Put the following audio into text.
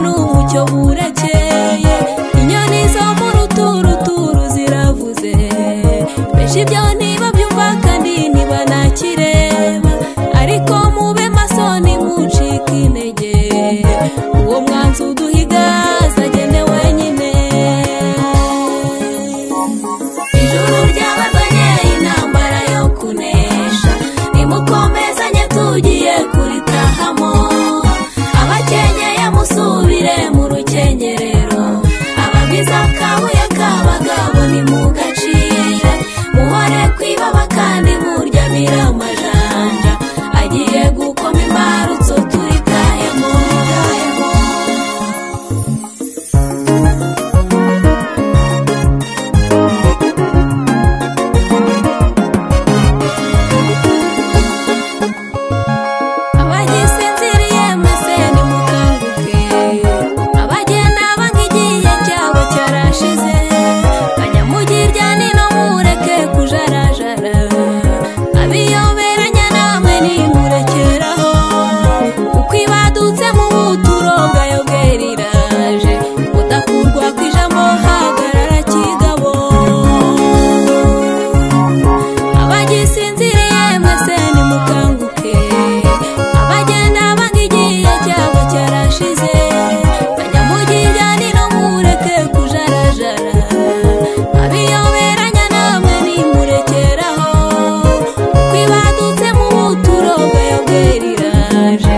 n'umucyo burakeye. Inyoni zo mu ruturuturu ziravuze, benshi ibyo ntibabyumva kandi ntibanakireba. Ariko mube maso ntimucike intege, uwo mwanzi uduhiga azagende wenyine. Ijuru ryabazanye intambara yo kunesha, nimukomezanye tugiye kuritahamo. Abakenyeye musubire mu rukenyerero, abagwiza akabuye k'abagabo nimugacire. Muhore kwibaba kandi muryamira amajanja, agiye gukoma imbarutso turitahemo. Abagisinziriye mwese nimukanguke, abagenda banga igihe cyabo cyarashize. Banyamugirya nino mureke kujarajara, abiyoberanya namwe nimurekeraho. Uko ibadutse mu buturo bwayo bweriraje, udakurwa ku ijambo hagarara kigabo. Abagisinziriye mwese nimukanguke, abagenda banga igihe cyabo cyarashize. Banyamugirya nino mureke kujarajara, abiyoberanya namwe nimurekeraho. Uko ibadutse mu buturo bwayo bweriraje,